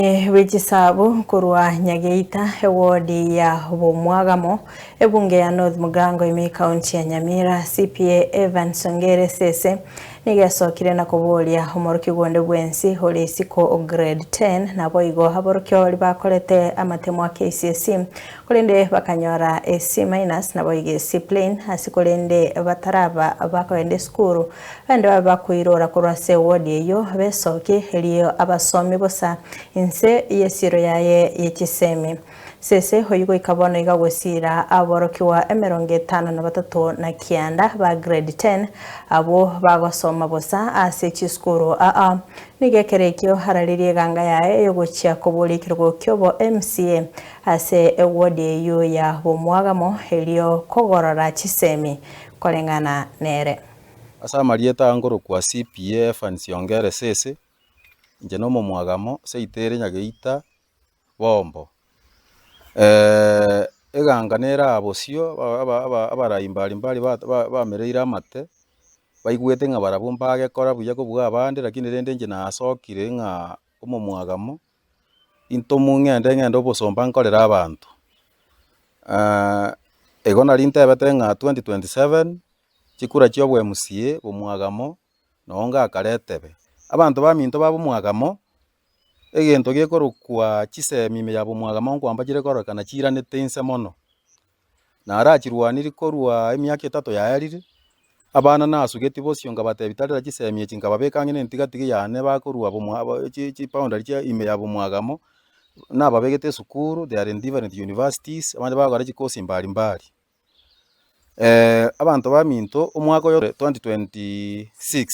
Bwe chisabu korwa Nyageita, ewodi ya Bomwagamo, ebunge ya North Mugirango ime ekaunti ya Nyamira, CPA Evans Ongere Sese nigo esokire na koboria omorokigwa onde bwensi ore isiko o grade 10 naboigo aborokia baria bakorete amatemo a KCSE korende bakanyora a C minus naboigo a C plain ase korende bataraba bakogenda esukuru Abande babe bakoirora korwa ase ewodi eyio, besokie, erio abasomie bosa inse y'esiiro yaye ye chisemi. Sese oyio goika bono iga gosiira aborokigwa 59 ba grade 10 abwo bagosoma bosa ase chisukuru aa. Nigo ekero ekio araririe eganga yaye y'ogochia koboria ekerogo ki'obo MCA ase ewodi eyio ya Bomwagamo erio kogorora chisemi koreng'ana nere. Ase amarieta aya nkorokwa CPA Evans Ongere Sese, inche nomomwagamo seito ere Nyageita Bombo. Eganga nere aa bosio abarai mbari mbari bamereire amate, baigwete ng'a barabwo mbagekora buya kobua abande lakini rende inche nasokire ng'a omomwagamo, intomu ng'ende ng'ende obosomba nkorere abanto. Igo nari ntebete ng'a 2027. Chikura chia obwemusie bomwagamo noo ngakare etebe. Abanto baminto ba bomwagamo, egento gekorokwa chisemi ime ya bomwagamo nkwamba chire kororekana chiiranete inse mono. Narachirwanirie korwa emiaka etato yaerire, abana nasugeti bosio nkabatebia tarera chisemi echi nkababeka ang'e nentigatigi yane bakorwa bomwa chi chiboundary chia ime ya bomwagamo, nababegete esukuru, they are in different universities, abande bagokora chikosi mbari mbari. Abanto baminto omwaka oyo 2026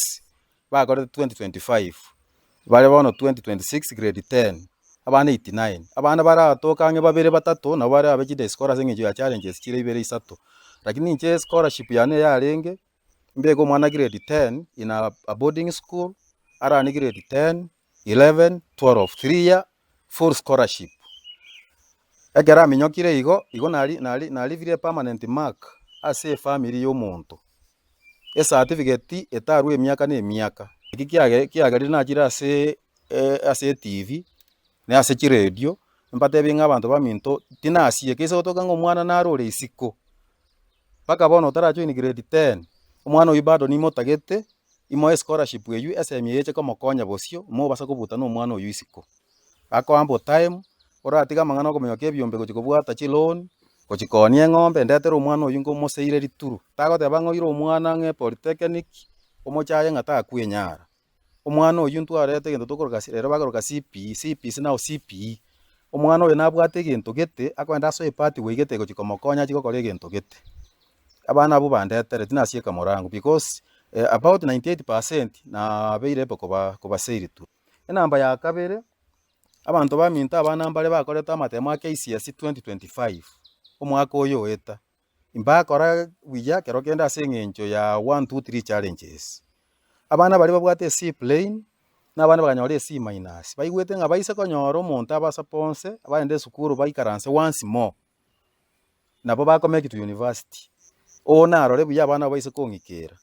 bakorete 2025 bare bono 2026 grade 10 abana 89 abana baratoke ang'e babere batato nabo bare abe chiday scholar ase eng'encho ya challenges chire ibere isato. Lakini inche scholarship yane yarenge mbeke omwana grade 10 in a boarding school arane grade 10, 11, 12, 3 year full scholarship. Ekero aminyokire igo, igo nari nari narivire epermanent mark ase efamiri ya omonto, ecertificate etarwe emiaka na emiaka. Eki kiage kiagerire nachire ase ase etibi, na ase chiredio, mbatebie ng'a abanto baminto tinasieka ase gotoka ng'a omwana naro ore isiko, mpaka bono otarajoin grade ten, omwana oyio bado nimotagete, imoe escholarship eywo esemi eye eche komokonya bosio, mobasa kobuta na omwana oyio isiko. Akoambo time, oratige amang'ana okominyoka ebiombe gochia kobwata chiloan, gochia koonia eng'ombe, ndetere omwana oyio nkomoseire rituru. Tagoteba ng'a oire omwana ng'a epolytechnic, omochaye ng'a takwenyara. Omwana oyio ntwarete egento tokoroka rero bakoroka CPE, CPC now CPE. Omwana oyo nabwate egento gete, akogenda asoe epathway gete egochia komokonya achie gokora egento gete. Abana abwo bandetere tinasieka morango because about 98% nabeire able koba kobasairi tu. Enamba ya kabere, abanto baminto abana mbare bakorete amatemo a KCSE 2025, omwaka oyo oeta, mbakora buya kero kende ase eng'encho ya one, two, three challenges. Abana baria babwate ec plain, na abande bakanyora ec minus, baigwete ng'a baise konyora omonto abasapose, bagende esukuru baikaranse once more, nabo bako make to university. Oo narore buya abana aba baise kong'ikera.